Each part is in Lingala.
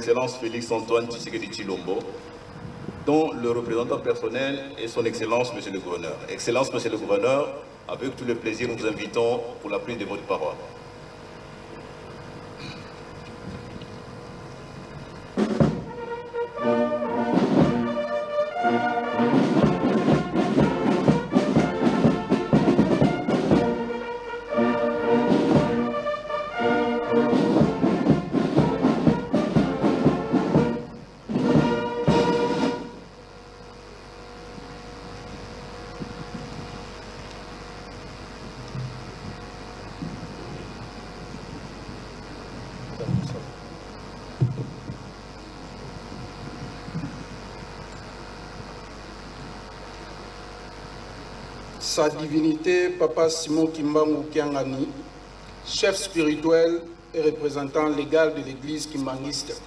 Excellence Félix Antoine Tshisekedi Tshilombo, dont le représentant personnel est son Excellence Monsieur le Gouverneur. Excellence Monsieur le Gouverneur, avec tout le plaisir, nous vous invitons pour la prise de votre parole. Sa divinité Papa Simon Kimbangu Kiangani, chef spirituel et représentant légal de l'église kimbanguiste.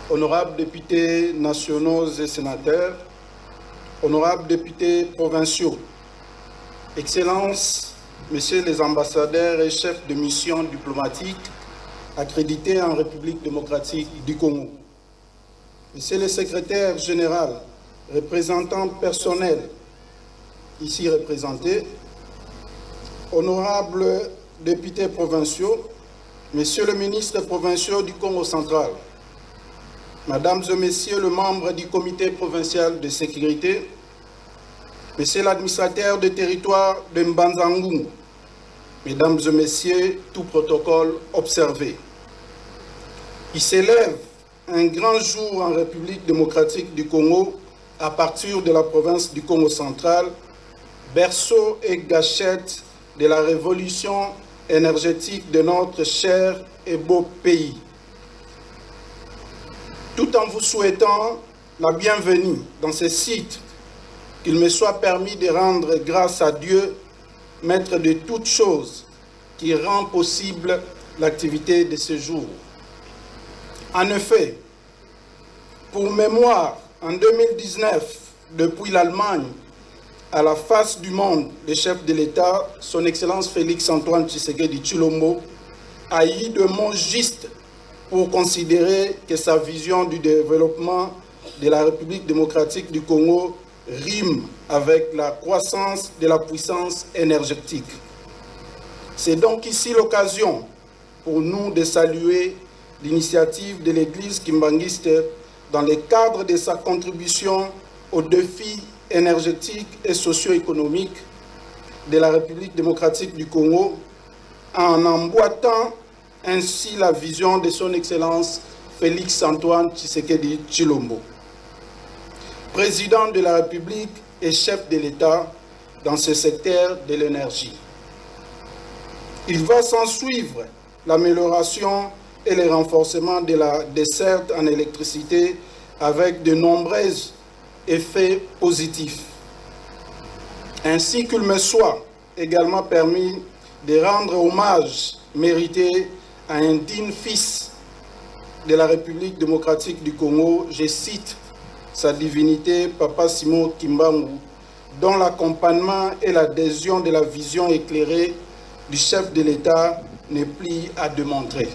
Honorables députés nationaux et sénateurs, honorables députés provinciaux, Excellences, Messieurs les ambassadeurs et chefs de mission diplomatique accrédités en République démocratique du Congo, Monsieur le secrétaire général, représentant personnel ici représenté, honorables députés provinciaux, Monsieur le ministre provincial du Congo central, Mesdames et Messieurs le membre du comité provincial de sécurité, Monsieur l'administrateur de territoire de Mbanza-Ngungu, Mesdames et Messieurs, tout protocole observé. Il s'élève un grand jour en République démocratique du Congo à partir de la province du Congo central, berceau et gâchette de la révolution énergétique de notre cher et beau pays. Tout en vous souhaitant la bienvenue dans ce site, qu'il me soit permis de rendre grâce à Dieu, maître de toutes choses, qui rend possible l'activité de ce jour. En effet, pour mémoire, en 2019, depuis l'Allemagne, à la face du monde, le chef de l'État, son Excellence Félix Antoine Tshisekedi Tshilombo, a eu de mots justes pour considérer que sa vision du développement de la République démocratique du Congo rime avec la croissance de la puissance énergétique. C'est donc ici l'occasion pour nous de saluer l'initiative de l'Église kimbanguiste dans le cadre de sa contribution aux défis énergétiques et socio-économiques de la République démocratique du Congo en emboîtant ainsi la vision de son Excellence Félix Antoine Tshisekedi Tshilombo, président de la République et chef de l'État dans ce secteur de l'énergie. Il va s'en suivre l'amélioration et le renforcement de la desserte en électricité avec de nombreux effets positifs. Ainsi qu'il me soit également permis de rendre hommage mérité à un digne fils de la République démocratique du Congo, je cite sa divinité Papa Simon Kimbangu, dont l'accompagnement et l'adhésion de la vision éclairée du chef de l'État n'est plus à démontrer.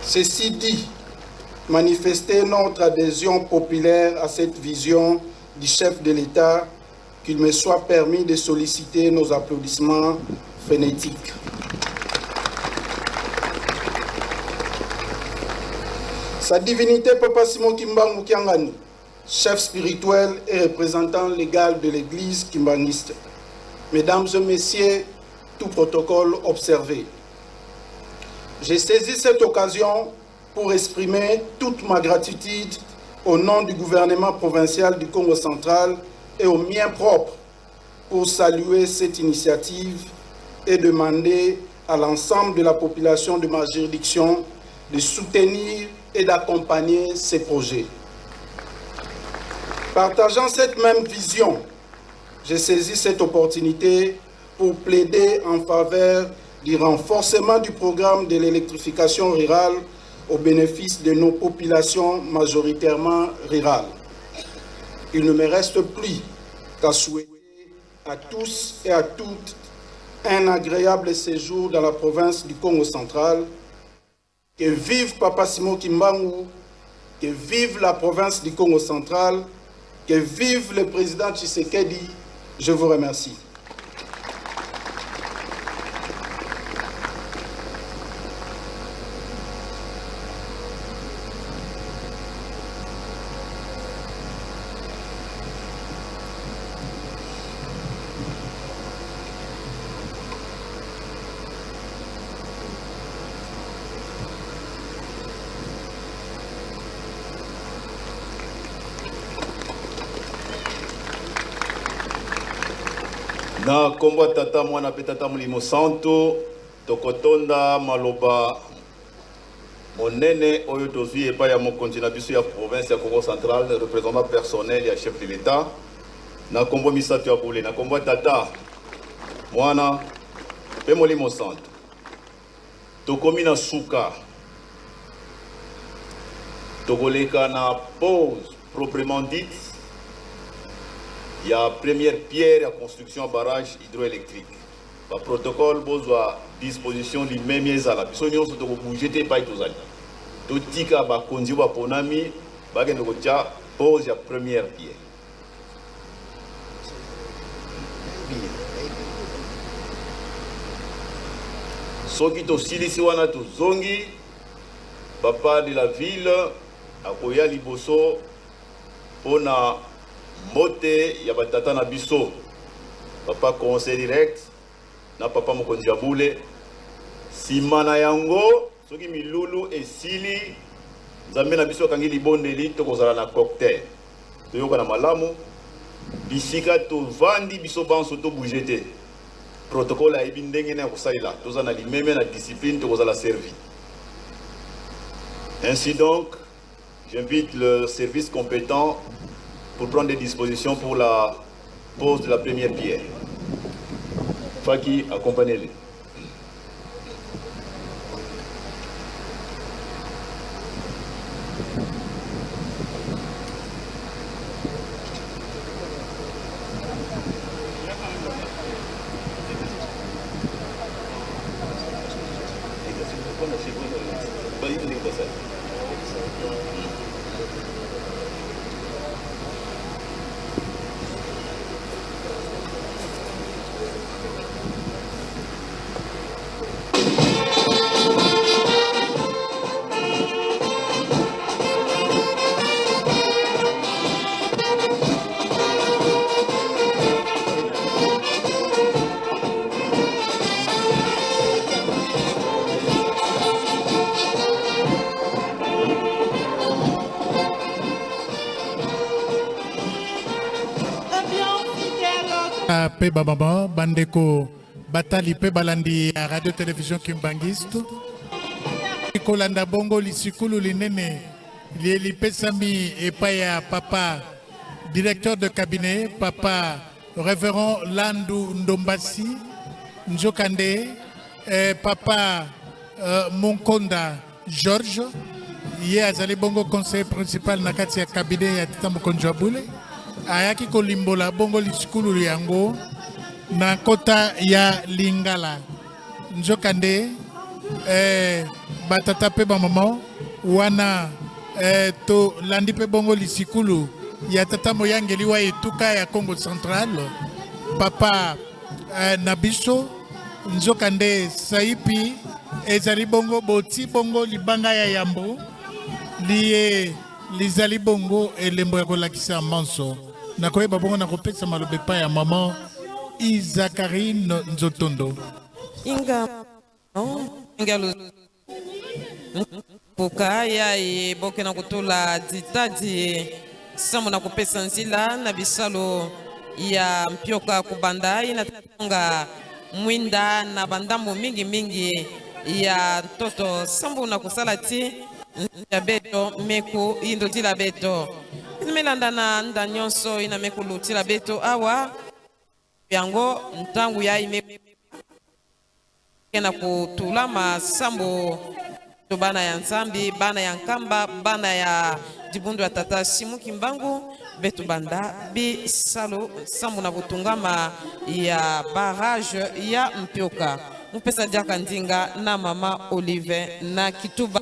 Ceci dit, manifester notre adhésion populaire à cette vision du chef de l'État, qu'il me soit permis de solliciter nos applaudissements frénétiques. Sa divinité Papa Simon Kimbangu Kiangani, chef spirituel et représentant légal de l'église kimbanguiste. Mesdames et messieurs, tout protocole observé. J'ai saisi cette occasion pour exprimer toute ma gratitude au nom du gouvernement provincial du Congo central et au mien propre pour saluer cette initiative et demander à l'ensemble de la population de ma juridiction de soutenir et d'accompagner ces projets. Partageant cette même vision, j'ai saisi cette opportunité pour plaider en faveur du renforcement du programme de l'électrification rurale au bénéfice de nos populations majoritairement rurales. Il ne me reste plus qu'à souhaiter à tous et à toutes un agréable séjour dans la province du Congo central. Que vive Papa Simon Kimbangu, que vive la province du Congo central, que vive le président Tshisekedi. Je vous remercie. Na nkombo ya Tata, Mwana mpe Tata Molimo Santo, tokotonda maloba monene oyo tozwi epai ya mokonzi na biso ya province ya Congo Central, représentant personnel ya chef de l'État, na nkombo misato ya bule, na nkombo ya Tata, Mwana mpe Molimo Santo. Tokomi na suka, tokoleka na pause proprement dite ya première pierre ya construction ya barrage hydroélectrique. Ba protocole bozwa disposition limemi ezala biso nyonso tokobouge te epai tozali, totika bakonzi oyo baponami bakende kotia pause ya première pierre. Soki tosilisi wana tozongi, papa de la ville akoya liboso mpona mbote ya batata na biso, papa conseil direct na papa mokonzi ya bule. Nsima na yango, soki milulu esili, Nzambe na biso akangi libondeli, tokozala na cocktail. Toyokana malamu bisika tovandi biso banso, tobouge te. Protocole ayebi ndenge na ya kosalela, toza na limemia na discipline, tokozala servi. Ainsi donc, j'invite le service compétent pour prendre des dispositions pour la pose de la première pierre. Faki, accompagnez-les. Mpe bamama, bandeko batali mpe balandi ya Radio Television Kimbanguiste, kolanda bongo lisikulu linene liye lipesami epai ya papa directeur de cabinet, papa révérend Landu Ndombasi. Nzokande papa Monkonda Georges, ye azali bongo conseiller principal na kati ya cabinet ya tata mokonzi wa bule, ayaki kolimbola bongo lisikulu yango na nkota ya Lingala. Nzokande batata mpe bamama wana, tolandi mpe bongo lisikulu ya tata moyangeli wa etuka ya Congo Central, papa na biso. Nzokande saipi ezali bongo boti bongo libanga ya yambo liye lizali bongo elembo ya kolakisa manso. Nakoyeba bongo na kopesa maloba epai ya mama Izakarine Nzotondo. Inga ngalo mpuka ya ye boke na kotula ditadi sambo na kopesa nzila na bisalo ya mpioka kobanda ye na tonga mwinda na bandambo mingimingi ya ntoto sambo na kosala ti ya beto meku indo tila beto melanda na nda nyonso ina mekulu tila beto awa yango ntango ya ime na kotulama sambo to bana ya Nzambi, bana ya Nkamba, bana ya dibundu ya tata Simu Kimbangu betu banda bisalo sambo na kotungama ya barrage ya mpioka. Mupesa diaka ndinga na mama Olive na Kituba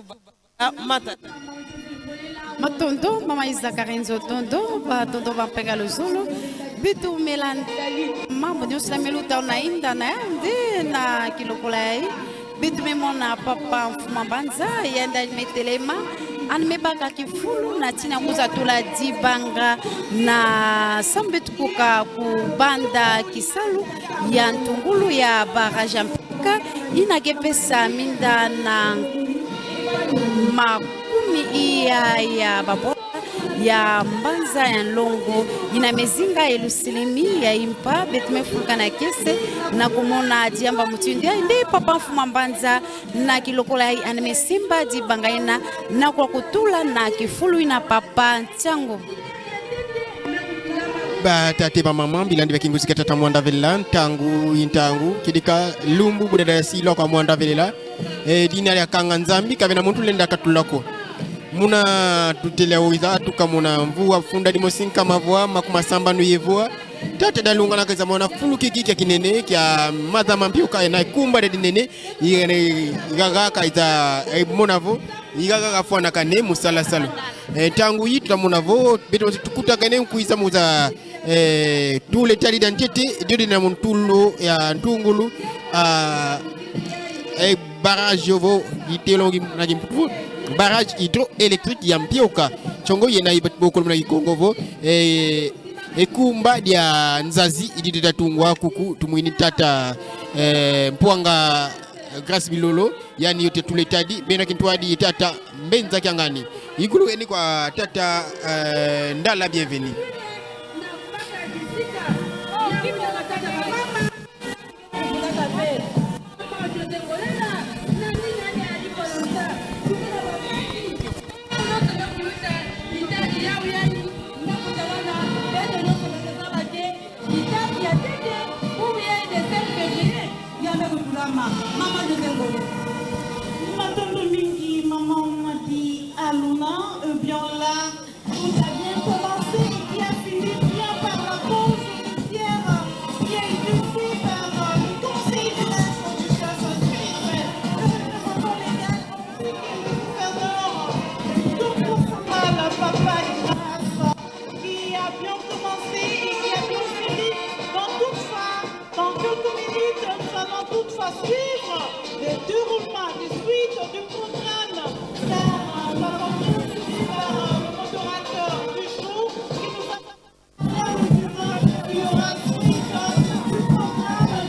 mata. Matondo mama Isaka Renzo Tondo ba tondo ba mpega luzulu bitu melan mambo nyonso na meluta na inda na nde na kilokola yayi bitu memona papa mfuma mbanza yenda metelema ani mebaka kifulu na ntina kuzatula dibanga na sambe tukuka kubanda kisalu ya ntungulu ya barrage ya mpaka inakepesa minda na makumi iya ya babola ya mbanza ya nlongo ina mezinga elusilimi ya impa betumefuluka na kese na komona diamba mutindi ai nde papa mfuma mbanza na kilokola ai anemesimba dibanga ina na kwa kutula na kifulu ina papa ntiango Batate bamama bilandi bakinguzika tata mwanda velela ntangu intangu kidika lumbu budada ya silwa kwa mwanda velela e, dina lya kanga nzambi kabe na muntu lenda katulako muna tutelewiza atuka muna mvua funda limosinka mavua makumasamba nuyevua tata dalunga nakeza mwana fulu kiki kya kinene kya madhama mpiuka na kumba dinene igagaka iza monavo igagaka fwana kane musalasalo tangu yi tutamonavo beto tukutakane nkuiza muza tule talida ntete diodi na muntulu ya ntungulu barrage vo itelongi na kimpufu barrage hydroélectrique ya Mpioka chongo yena bokolo na Kikongo vo ekumba lya nzazi ididi kuku tumwini tata mpwanga Grace Bilolo yani yote tuletadi bena kintwadi tata mbenza kyangani ikulu eni kwa tata Ndala bienvenue. Matondo mingi, maman Madi Aluna, bien là, tout a bien commencé et qui a fini bien par la pose de pierre qui a été faite par le conseil de maître du chef spirituel, le représentant légal ainsi que le gouverneur du Congo Papa Grâce, qui a bien commencé et qui a bien fini. Dans toutefois, dans quelques minutes, nous allons toutefois suivre le déroulement des suites du programme car nous avons suivi par le modérateur du jour qui nous a il y aura suite du programme.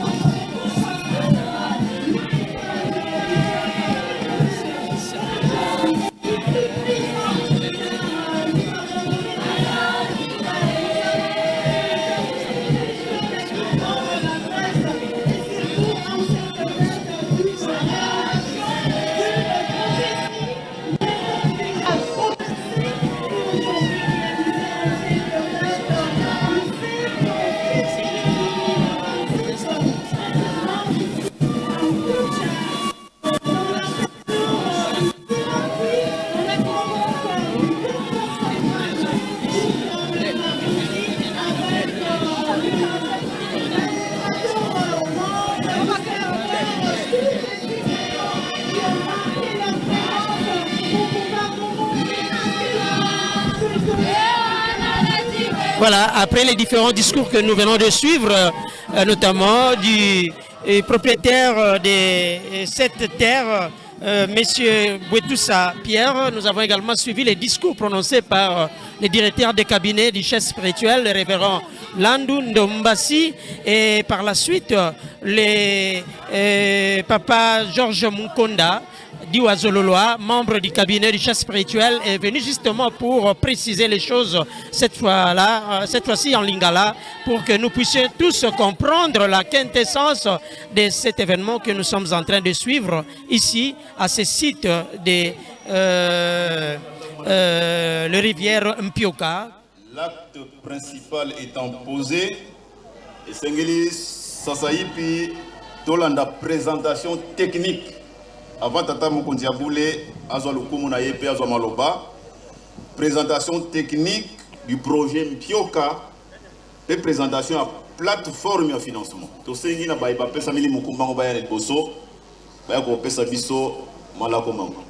Voilà, après les différents discours que nous venons de suivre, notamment du propriétaire de cette terre, Monsieur Bouetoussa Pierre, nous avons également suivi les discours prononcés par le directeur des cabinets du chef spirituel, le révérend Landou Ndombasi, et par la suite, le papa Georges Mukonda, Diwazololoa, membre du cabinet du chef spirituel, est venu justement pour préciser les choses cette fois-là, cette fois-ci en lingala, pour que nous puissions tous comprendre la quintessence de cet événement que nous sommes en train de suivre ici, à ce site de le rivière Mpioka. L'acte principal étant posé, esengeli sasaipi tolanda présentation technique avant tata mokonzi ya bule azwa lokumu na ye mpe azwa maloba. Présentation technique du projet Mpioka mpe présentation ya plateforme ya financement. Tosengi na baye bapesameli mokumba yango baya na liboso, baya kopesa biso malako mango.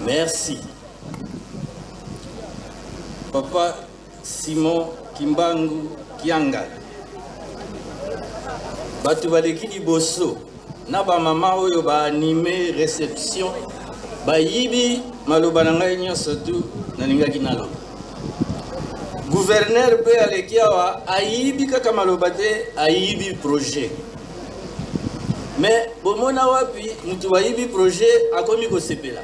Merci. Papa Simon Kimbangu Kianga. Bato baleki liboso na bamama oyo baanime reception bayibi maloba na ngai nyonso tu nalingaki naloba. Gouverneur mpe aleki awa ayibi kaka maloba te, ayibi projet. Mais bomona wapi mutu bayibi projet akomi kosepela?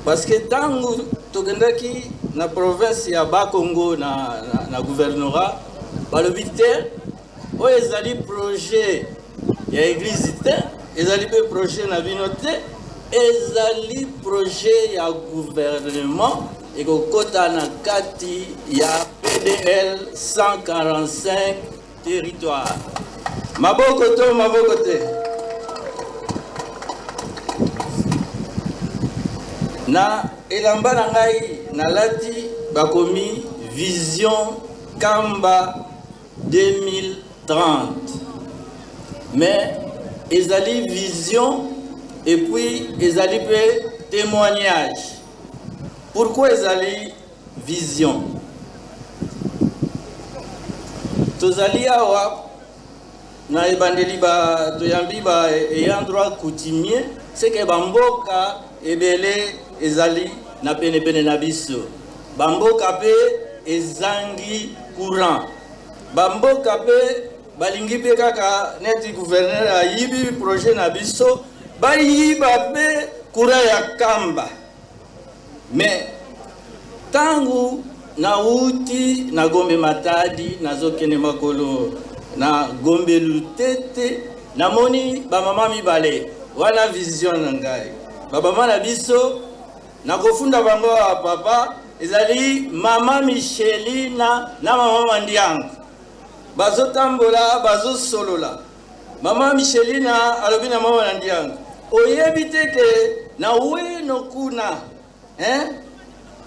Parce que tango tokendaki na province ya Bakongo na, na, na gouvernorat balobi te oyo ezali projet ya église te, ezali mpe projet na bino te, ezali projet ya gouvernement ekokota na kati ya PDL 145 territoire. Maboko to maboko te. Na elamba na ngai nalati bakomi vision Kamba 2030. Mais ezali vision et puis ezali pe témoignage. Pourquoi ezali vision? Tozali awa na ebandeli ba toyambi ba ayant droit coutumier, c'est que bamboka ebele ezali na penepene na biso, bamboka pe ezangi courant, bamboka pe balingi pe kaka neti gouverneur ayibi projet na biso, bayiba pe courant ya Kamba. Mais tangu nawuti na Gombe Matadi nazokende makolo na Gombe Lutete, namoni ba mama mibale wana, vision na ngai ba mama na biso nakofunda bango awa papa, ezali mama Michelina na mama Mandiango, bazotambola bazosolola. Mama Michelina alobi na mama na Ndiango, oyebi te ke na weno kuna hein?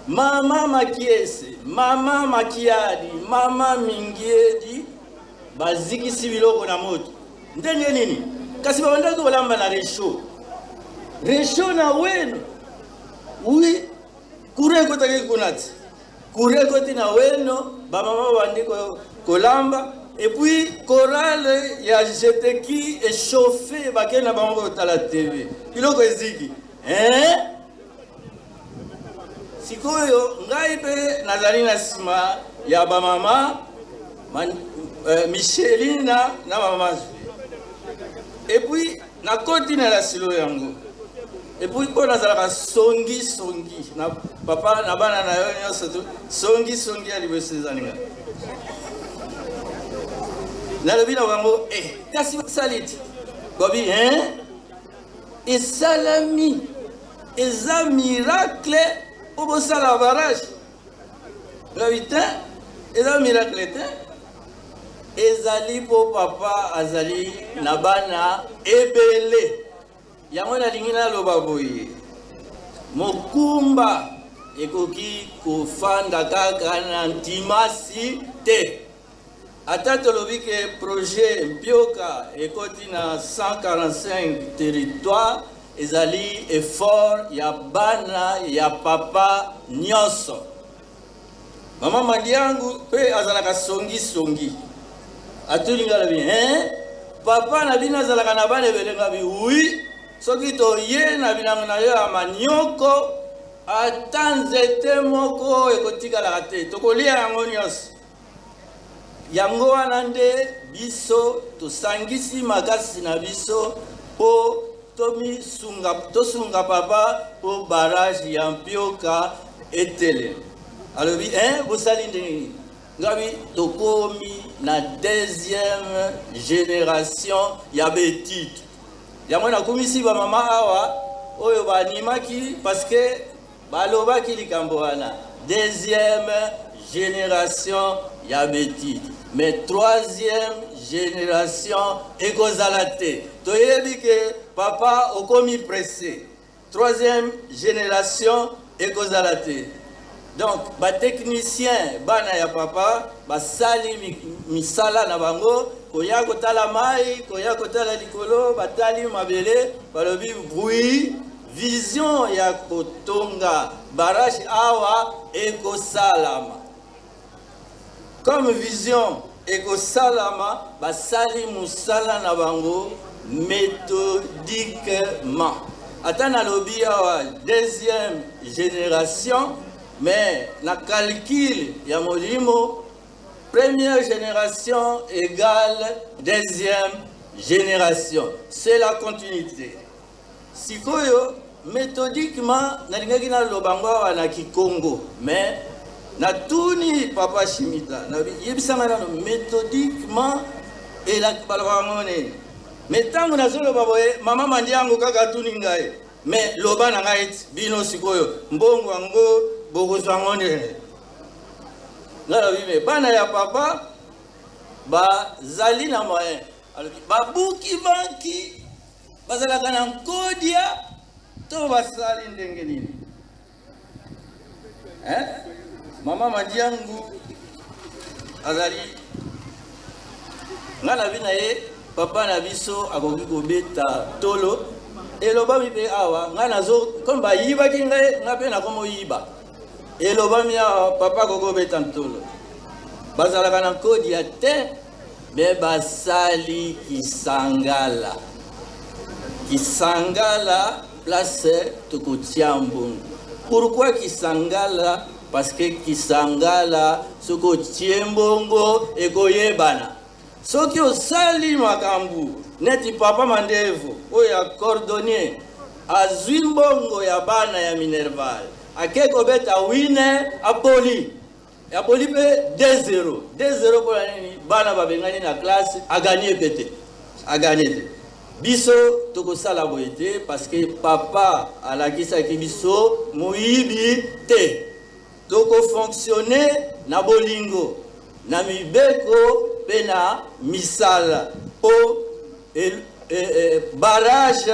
Mama Makiese, mama Makiadi, mama Mingiedi bazikisi biloko na moto ndenge nini? Kasi babandaki kolamba na rechaud, rechaud na weno, oui, courant ekotaki kuna ti Courant ekoti na weno, ba mama babandi kolamba et puis chorale ya jeteki echauffe, bakei na bango kotala TV, biloko eziki hein? Sikoyo ngai mpe nazali na nsima ya bamama Michelina na mama et puis nakoti na lasilo yango. Et puis mpo nazalaka songi songi na papa na bana na yo nyonso tu songi songi ya liboso ezali ngai. Nalobi na bango eh, kasi basali ti babi hein, esalami eza miracle mpo bosala barrage. Lobi te, eza miracle te, ezali mpo papa azali na bana ebele. Yango nalingi naloba boye, mokumba ekoki kofanda kaka na ntimasi te. Ata tolobi ke projet Mpioka ekoti na 145 territoires, ezali effort ya bana ya papa nyonso. Mama Mandiangu pe azalaka songi songi. Atuni nga alobi hein papa na bino azalaka na bana ebele nga bi oui soki toye na bilango na yo ya manioko ata nzete moko ekotikalaka te tokolia yango nyonso. Yango wana nde biso tosangisi makasi na biso mpo tomisunga, tosunga papa mpo barrage ya Mpioka etelema. Alobi, eh, bosali ndenge nini? Ngabi tokomi na deuxième génération ya betide. Yango nakumisi ba mama awa oyo baanimaki parce que balobaki likambo wana deuxième génération ya betide, mais troisième génération ekozala te. Toyebi ke papa okomi pressé, troisième génération ekozala te. Donc ba technicien bana ya papa basali misala na bango, koya kotala mai, koya kotala likolo, batali mabele, balobi bruit, vision ya kotonga barrage awa ekosalama. Comme vision ekosalama, basali mosala na bango méthodiquement. Ata nalobi awa deuxième génération, mais na calcul ya molimo, première génération égale deuxième génération, c'est la continuité. Sikoyo méthodiquement nalingaki naloba ngo awa na kikongo, mais natuni papa Shimita, yebisanga nano méthodiquement balobaka ngo nini. Mais ntango nazoloba boye, mama Mandiango kaka atuni ngai, mais loba na ngai ti bino sikoyo mbongo yango bokozwa ngo ndenge ngai? Nalobi, mais bana ya papa bazali na moyen. Alobi babuki banki, bazalaka na nkodia to basali ndenge nini, hein? Mama Mandiangu azali ngai na bi na ye, papa na biso akoki kobeta tolo. Elobami mpe awa, ngai nazo comme bayibaki ngai, ngai mpe nakomoyiba. Elobami awa, papa akoki kobeta ntolo, bazalaka na nkodia te, mais basali Kisangala. Kisangala place tokotia mbongo. Pourquoi Kisangala? Parce que Kisangala, soki otie mbongo ekoyebana. Soki osali makambo neti papa Mandevu oyo ya cordonnier, azwi mbongo ya bana ya minerval, ake kobeta wine, apoli apoli mpe 2-0 2-0. Mpona nini? Bana babengani na classe, aganye mpe te, aganye te. Biso tokosala boye te, parce que papa alakisaki biso moyibi te. Tokofonctionne na bolingo, na mibeko mpe na misala mpo barrage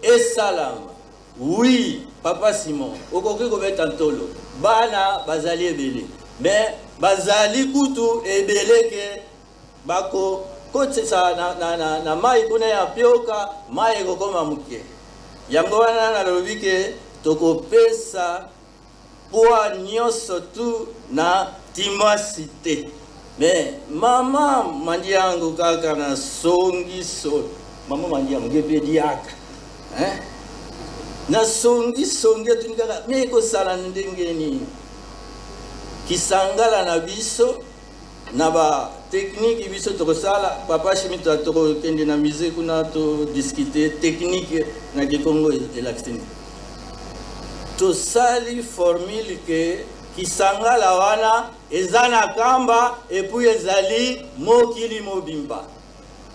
esalama. Oui, papa Simon, okoki kobeta ntolo, bana bazali ebele, mais bazali kutu ebele ke bakokotisa na mai kuna ya Pioka, mai ekokoma moke. Yango wana nalobi ke tokopesa poids nyonso tu na timasi te. Mais mama Mandiango kaka na songi so, mama Mandiango nge mpe diaka, hein? Na songi songi atuni kaka, mais ekosala ndenge nini Kisangala na biso na ba technique biso tokosala? Papa Shimita, tokokende na musée kuna todiscute technique na kikongo elakisi nini. Tosali formule ke Kisangala wana eza na kamba, et puis ezali mokili mobimba.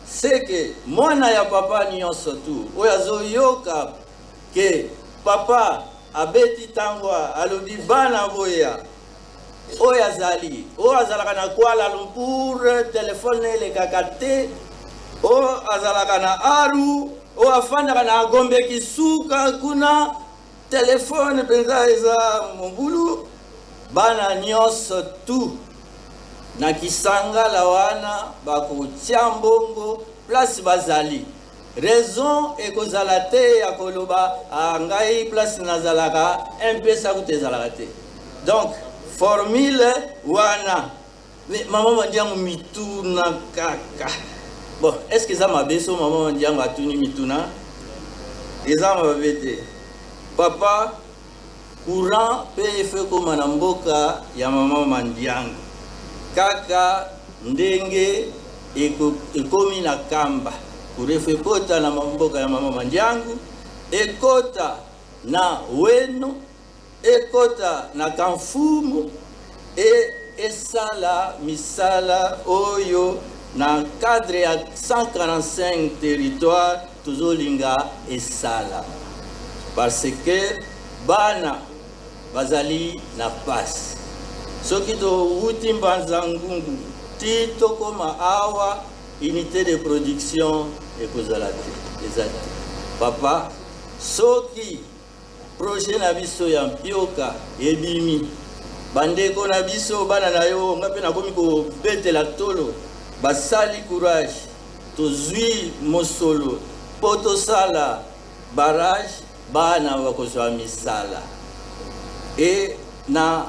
Seke mwana ya papa nyonso tu oyo azoyoka ke papa abeti ntango alobi bana boya, oyo azali, oyo azalaka na Kuala Lumpur, telefone elekaka te, oyo azalaka na Aru, oyo afandaka na Gombe Kisuka kuna, telefone mpenza eza mobulu, bana nyonso tu na Kisangala wana bakotia mbongo place bazali. Raison ekozala te ya koloba ah, ngai place nazalaka mpesa kuta ezalaka te. Donc formule wana, mais mama Mandiango mituna kaka. Bon, est ce que eza mabe so mama Mandiango atuni mituna? Eza mabe te, papa. Courant mpe efo ekóma na mboka ya mama Mandiango kaka. Ndenge ekomi na Kamba, kurefu ekota na mboka ya mama Mandiangu, ekota na Weno, ekota na Kamfumu e esala misala oyo na cadre ya 145 territoires tozolinga esalama parce que bana bazali na pasi. Soki towuti Mbanza Ngungu ti tokoma awa unite de production ekozala te, eza te. Papa, soki projet na biso ya Mpioka ebimi, bandeko na biso bana na yo nga mpe nakomi kobetela tolo, basali courage, tozwi mosolo mpo tosala barrage, Bana bakozwa misala e na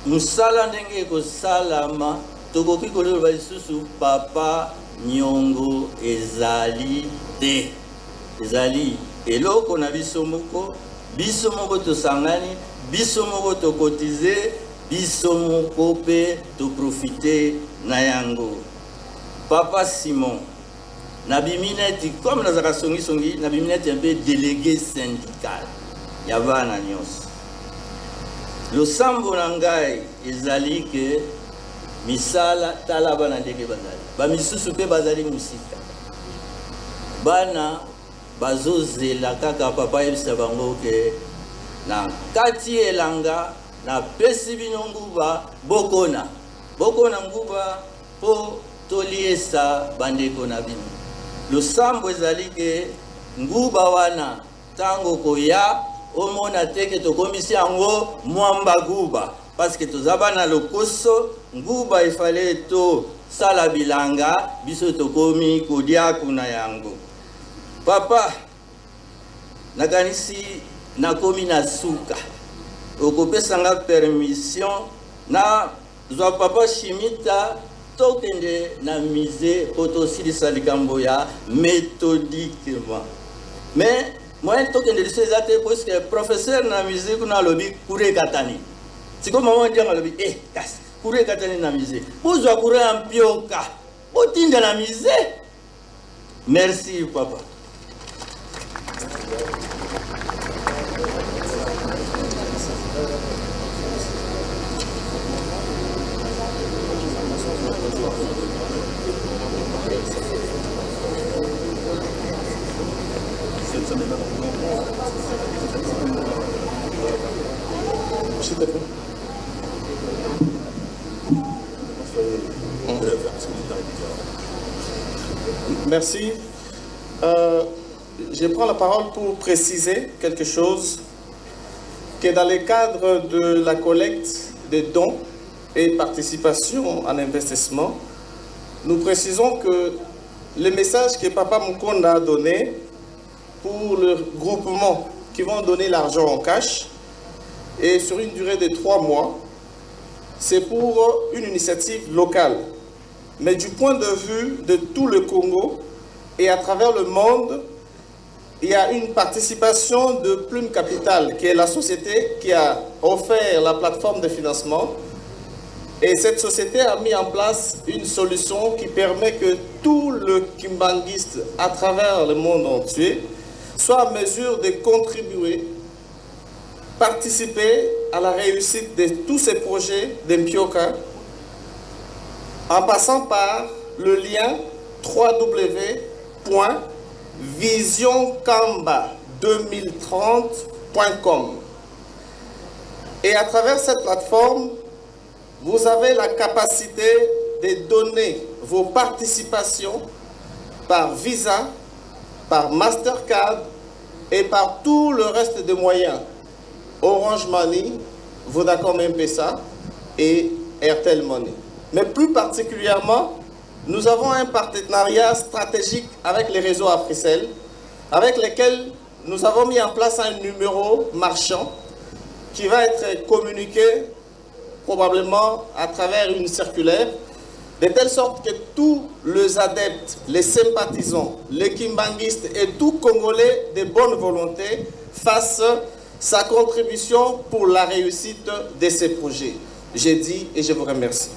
mosala ndenge ekosalama, tokoki koloba lisusu papa nyongo ezali te, ezali eloko na biso moko, biso moko tosangani, biso moko tokotize, biso moko mpe toprofite na yango. Papa Simon. Nabimi neti comme nazalaka songi songi, nabimi neti un peu delegue syndical ya bana nyonso. Losambo na ngai ezali ke misala, tala bana ndenge bazali, ba misusu mpe bazali mosika, bana bazozela kaka papa ayebisa bango ke na kati elanga napesi bino nguba, bokona, bokona nguba mpo toliesa bandeko na bino. Losambo ezali ke nguba wana tango okoya omona te ke tokomisi yango mwamba guba parce que toza bana lokoso, nguba efale to sala bilanga, biso tokomi kolia kuna yango. Papa, nakanisi nakomi na suka, okopesa nga permission na Zwa papa Shimita tokende na musee po tosilisa likambo ya methodiquement. Mais moyen tokende liso eza te puisque professeur na musee kuna alobi courant ekatani. Sikoyo mama Ndiango alobi eh kasi courant ekatani na musee. Bozwa courant ya mpioka botinda na musee. Merci papa. S'il te plaît. Merci. Je prends la parole pour préciser quelque chose, que dans le cadre de la collecte des dons et participation en investissement, nous précisons que le message que Papa Mukonda a donné pour le groupement qui vont donner l'argent en cash et sur une durée de 3 mois, c'est pour une initiative locale. Mais du point de vue de tout le Congo et à travers le monde, il y a une participation de Plume Capital, qui est la société qui a offert la plateforme de financement. Et cette société a mis en place une solution qui permet que tout le kimbanguiste à travers le monde entier soit en mesure de contribuer, participer à la réussite de tous ces projets d'Mpioka en passant par le lien w w w point vision kamba deux mille trente point com. Et à travers cette plateforme, vous avez la capacité de donner vos participations par Visa, par Mastercard et par tout le reste des moyens. Orange Money, Vodacom M-Pesa et Airtel Money. Mais plus particulièrement, nous avons un partenariat stratégique avec les réseaux Africell, avec lesquels nous avons mis en place un numéro marchand qui va être communiqué probablement à travers une circulaire, de telle sorte que tous les adeptes, les sympathisants, les kimbanguistes et tout Congolais de bonne volonté fassent sa contribution pour la réussite de ces projets. J'ai dit et je vous remercie.